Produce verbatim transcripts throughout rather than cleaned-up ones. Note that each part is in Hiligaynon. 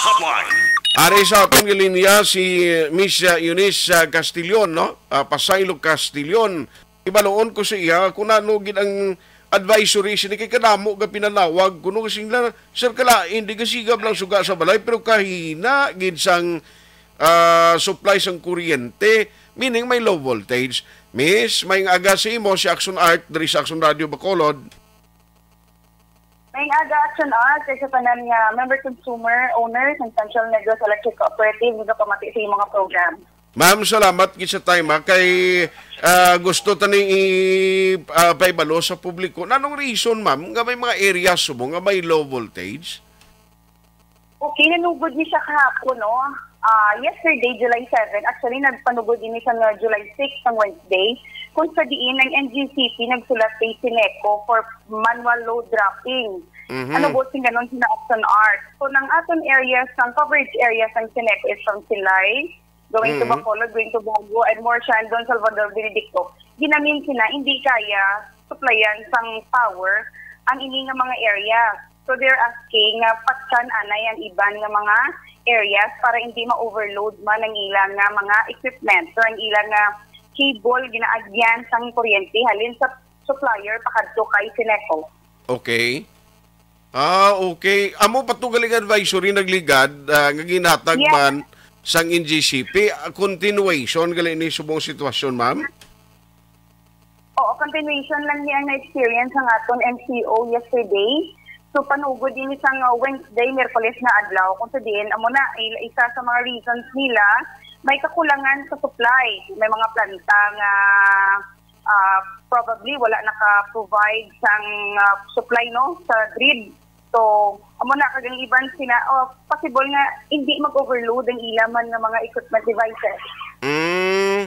Hotline. Ari sa aton nga linya si Miss, uh, Eunice, uh, Castillon, no? Uh, Pasaylo Castillon. Ibaluon ko sa iya kung ano gid ang advisory sini kay kadamo ga pinanawag kuno kasi nila, "Sir, kalain, di kasigab lang suga sa balay, pero kahina gid sang, ah, supply sang kuryente, meaning may low voltage." Miss, may aga sa imo si Action Art diri sa Action Radio Bacolod. May aga, Action Art, kay sa tanan nga member, consumer, owner sa Central Negros Electric Cooperative, nga pamati sa imong mga program. Ma'am, salamat gid sa time, ha, kay, ah, gusto ta ni i-, ah, paibalo sa publiko. Nanong reason, ma'am, nga may mga areas mo nga may low voltage? Okay, nanugod ni siya kahapon, no? Ah, yesterday, July seven, actually, nagpanugod ini sa nga July six, sang Wednesday, kung sa diin ang N G C P nagsulat kay Seneco for manual load dropping. Mhm. Ano, boss, sing ganon sina Action Art. So, nang aton areas, ang coverage areas ng Seneco is from Silay, going to Mm. Bacolod, going to Bago, and more siya, Don Salvador Benedicto. Ginamin sila, hindi kaya supplyan sang power ang ini nga mga area. So, they're asking nga patyan anay ang iban nga mga areas para hindi ma-overload man ang ilang nga mga equipment or ang ilang nga cable ginaagyan sang kuryente halin sa supplier pakadto kay Seneco. Okay. Ah, okay. Amo pa to galing advisory nagligad, ah, nga ginhatag Yes. man sang N G C P. Ah, continuation gali ni subong sitwasyon, ma'am? Oo, continuation lang ni ang na-experience ang aton M C O yesterday. So, panugod ini sang, uh, Wednesday, Miyerkules nga adlaw. Kung sa diin, amo na, il-, isa sa mga reasons nila, may kakulangan sa supply. May mga planta nga, ah, probably wala naka-provide sang, ah, supply, no, sa grid. So, amo na, kag ang iban sina, oh, possible nga hindi mag-overload ang ila man nga mga equipment devices. Mm.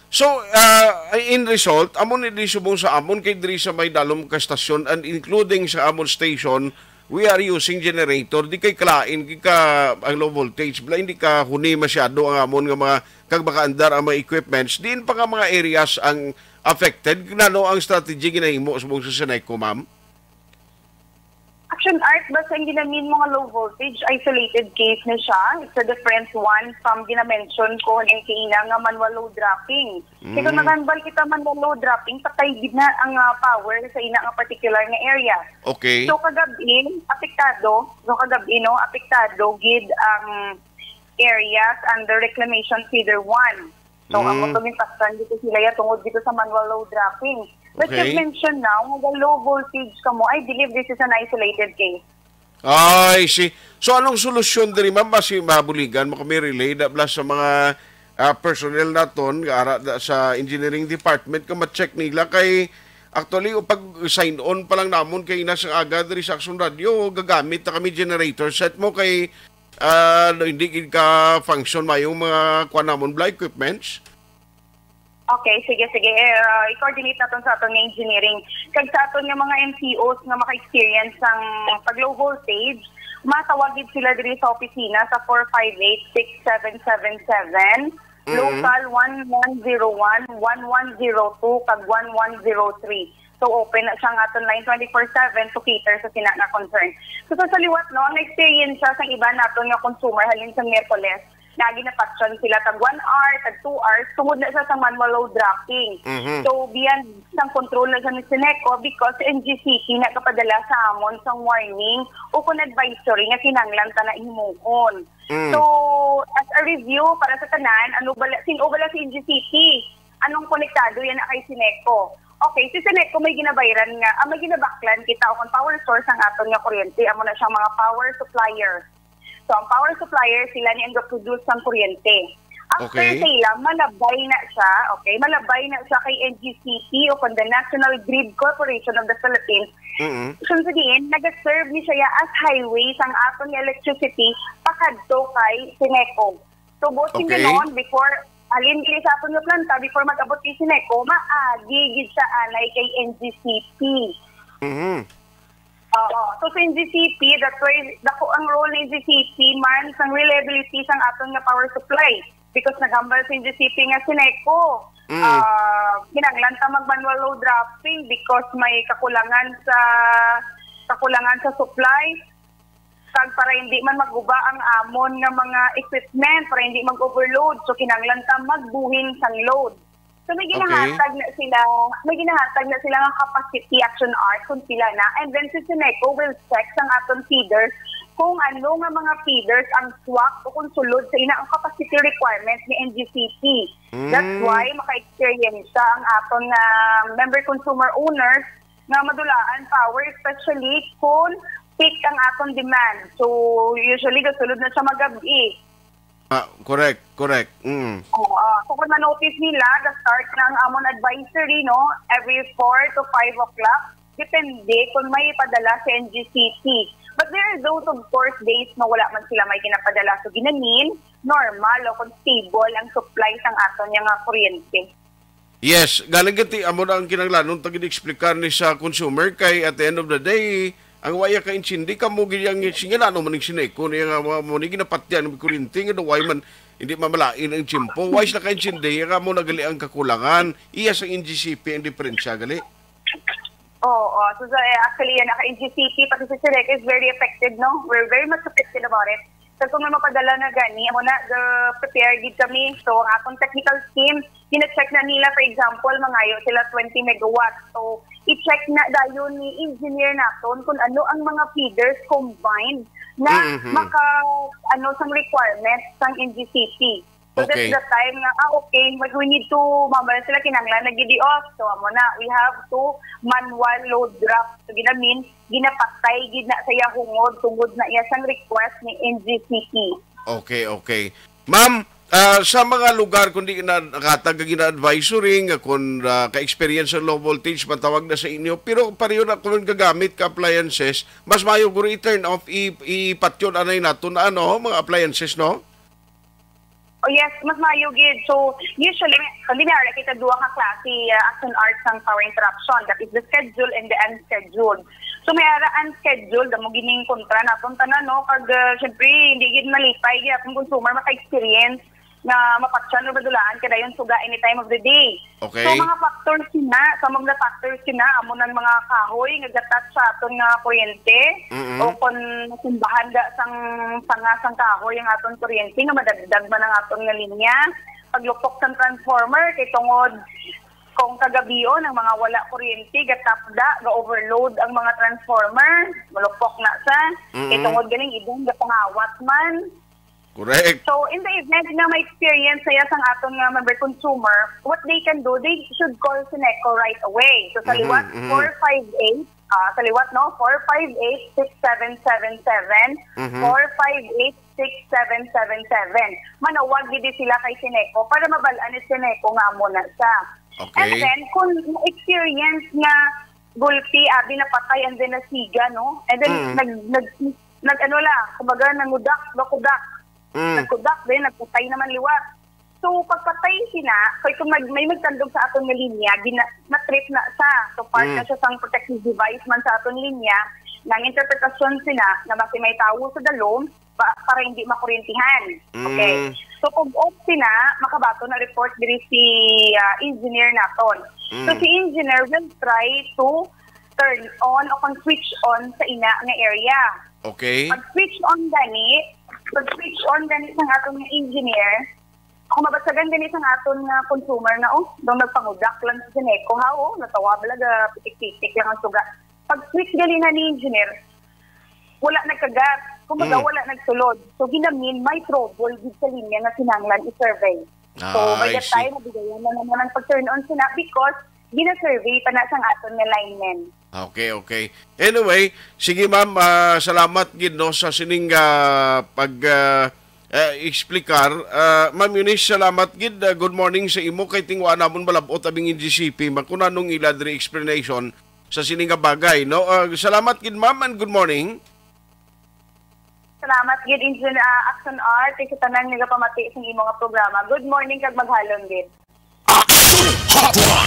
So, ah, in result, amo ni di subong sa amon kay diri sa may dalom ka stasyon and including sa amon station, we are using generator. Di kay kalain, di ka ang low voltage, bala, hindi ka huni masyado ang amon nga mga, kag makaandar ang mga equipments. Diin pa nga mga areas ang affected? Nano ang strategy ginahimo subong sa Seneco, ma'am? Action Art, basta ang ginamin mo nga low voltage, isolated case na siya. It's a different one from ginamention ko halin kaina nga manual load dropping. Kay kung Mm. nag-handle kita manual load dropping, patay gid na ang, ah, power sa ina nga particular nga area. Okay. So, kagabi, apektado, so, kagabi, no, apektado gid ang areas under reclamation feeder one. So, ang Mm. moto gintaksan dito sila ya tungod dito sa manual load dropping. But Okay. you've mentioned now, nga low voltage ka mo, I believe this is an isolated case. I see. So, anong solusyon diri, ma'am? Basi mabuligan mo kami relay da bala sa mga, ah, personnel naton, nga ara da sa engineering department, nga ma-check nila kay actually, o pag sign on pa lang namon kay ina sa aga diri sa Action Radio, gagamit na kami generator set mo kay, ah, no, hindi gid ka function mayong mga kuan namon bala equipments. Okay, sige, sige. Eh, uh, i-coordinate naton sa aton nga engineering. Kag sa aton nga mga M T Os nga maka-experience sang pag low voltage, matawag gid sila diri sa opisina sa four five eight, six seven seven seven, Mm. local one one zero one, one one zero two, kag one one zero three. So, open na siya ang aton line twenty-four seven to cater sa sina nga concern. So, sa, sa liwat, no, ang experience sa sang iba naton nga consumer halin sa Miyerkules, nga ginapatyon sila tag one hour, tag two hours, tungod na sa, sa manual load dropping. Mhm. So, beyond sang control na sa ni Seneco because N G C P nagapadala sa amon sang warning o kung advisory nga kinahanglan ta na himuon. Mm. So, as a review para sa tanan, ano bala, sin-o bala si N G C P? Anong konektado yan na kay Seneco? Okay, si Seneco may ginabayran nga, ah, may ginabaklan kita o kung power source ang aton nga kuryente, amo na siyang mga power supplier. So, ang power supplier, sila ni ang ga-produce sang kuryente. After Okay. sa ila, malabay na siya, okay? Malabay na siya kay N G C P o kung the National Grid Corporation of the Philippines. Mm-mm. Kung sa diin, nag-serve ni siya as highway sang aton nga electricity pakadto kay Seneco. So, both Okay. ganon, before, halin diri sa aton nga planta, before mag-abot kay Seneco, maagi gid siya anay kay N G C P. Mhm. Oo. So, sa N G C P, that's why dako ang role ni N G C P man sa reliability sang aton nga power supply. Because naghambal sa N G C P nga Seneco, Mm. ah, kinahanglan ta mag-manual load dropping because may kakulangan sa, kakulangan sa supply. Kag para hindi man maguba ang amon nga mga equipment, para hindi mag-overload, so kinahanglan ta magbuhing sang load. So may Okay. ginahatag na sila, may ginahatag na sila nga capacity action art kung pila na. And then si Seneco will check sang aton feeders kung ano nga mga feeders ang swak o kung sulod sa ina ang capacity requirement ni N G C P. That's Mm. why maka-experience ang aton nga member consumer owners nga madulaan power, especially kung peak ang aton demand. So usually gasulod na siya magabi. Ah, correct, correct. Mm. Oo. So kung ma-notice nila, ga-start na ang amon advisory, no? Every four to five o'clock. Depende kung may padala sa N G C P. But there are those, of course, days na wala man sila may ginapadala. So ginamin, normal o kung stable ang supply sang aton nga kuryente. Yes, gani gid ti amo na ang kinahanglanon ta gid explicar ni sa consumer kay at the end of the day, ang waya ka intindi kamo gid ang singgil ano man ning Seneco niya nga mo, mo ni ginapatyan ang kuryente nga daw way man hindi mamalain ang tiyempo. Way sila kaintindi nga mo nagali ang kakulangan. Iya sa N G C P ang diferensya gali. Oo, so, so eh, actually yan, naka N G C P, pati si Seneco is very affected, no? We're very much affected about it. So kung may mapadala na gani, amo na, the prepare gid kami. So ang akong technical team, gina-check na nila, for example, mangayo sila twenty megawatts. So i-check na dayon ni engineer naton kung ano ang mga feeders combined na Mhm. maka, ano, sang requirement sang N G C P. So that's Okay. the time nga, ah, okay, mag-, we need to, mabala sila, kinahanglan na gid off. So amo na, we have to manual load drop. So ginamin, ginapatay gid na sa iya hungod, tungod na iya sang request ni N G C P. Okay, okay. Ma'am, ah, sa mga lugar kung di na nakatag ang gina-advisory nga kung, ah, ka-experience sa low voltage, matawag na sa inyo. Pero pareho na kung gagamit ka appliances, mas maayo guro i-turn off, i-, ipatyon anay nato na ano, mga appliances, no? Oh yes, mas maayo gid. So usually, kung di na kita duha ka klase, ah, action arts sang power interruption, that is the schedule and the unscheduled. So may ara unscheduled, amo gining kontra naton tanan, no? Kag ah, syempre, hindi gid malipay gid atong consumer maka-experience nga mapatyan o madulaan ka dayon suga any time of the day. Okay. So mga factors sina, some of the factors sina, amo nang mga kahoy nga gatas sa aton nga kuryente, Mm-mm. o kon natumbahan da sang sanga sang kahoy ang aton kuryente nga madagdag man ang aton nga linya. Paglupok sang transformer kay tungod kung kagabion ang mga wala kuryente, gatapda, ga-overload ang mga transformer, malupok na sa. Kay Mm-mm. tungod ganing iban gapangawat man. Correct. So, in the event nga may experience saya sang aton nga member consumer, what they can do, they should call Seneco right away. So, sa Mhm, liwat, mhm. four five eight, ah, sa liwat, no? Four five eight, six seven seven seven, Mhm. four five eight, six seven seven seven. Manawag gid sila kay Seneco para mabal-an ni Seneco nga amo na siya. Okay. And then, kung experience nga gulpi, abi napatay, and then nasiga, no? And then, Mm. nag, nag, nag, ano la, kumbaga, nangudak, nakudak. Mm. Nagkudak din, nagpatay naman liwat. So, pagpatay sina, kay kung mag, may magtandog sa aton nga linya, gina, na-trip na sa. So, part Mm. na siya sang protective device man sa aton linya, nang interpretasyon sina, na basi may tawo sa dalom, pa, para hindi makuryentihan. Okay. Mm. So, kung off sina, makabaton na report diri si, ah, engineer naton. So, Mm. si engineer will try to turn on o kung switch on sa ina nga area. Okay. Pag switch on gani, pag switch on gani sa aton nga engineer, kung mabasagan gani sa aton nga consumer na, oh, daw nagpangudak lang sa Seneco, ha, oh, natawa bala, ga pitik-pitik lang ang suga. Pag switch gani na ni engineer, wala nagkagat. Kumbaga, Mm. wala nagsulod. So, ginamin, may trouble gid sa linya nga kinahanglan i-survey. So, by Ah, I that see. time, nabigayan na naman ang pag-turn on sina because gina-survey pa na sang aton nga lineman. Okay, okay. Anyway, sige ma'am, ah, salamat gid no sa sining ah, pag ah, ah, explicar. Ah, Ma'am Eunice, salamat gid. Ah, good morning sa imo kay tingwa namon malab-ot abing N G C P. Makunanong ila diri explanation sa sini nga bagay, no? Ah, salamat gid, ma'am, and good morning. Salamat gid, Engineer, ah, Action Art, sa tanan nagapamati sa imo nga programa. Good morning kag maghalong gid. Action Hotline.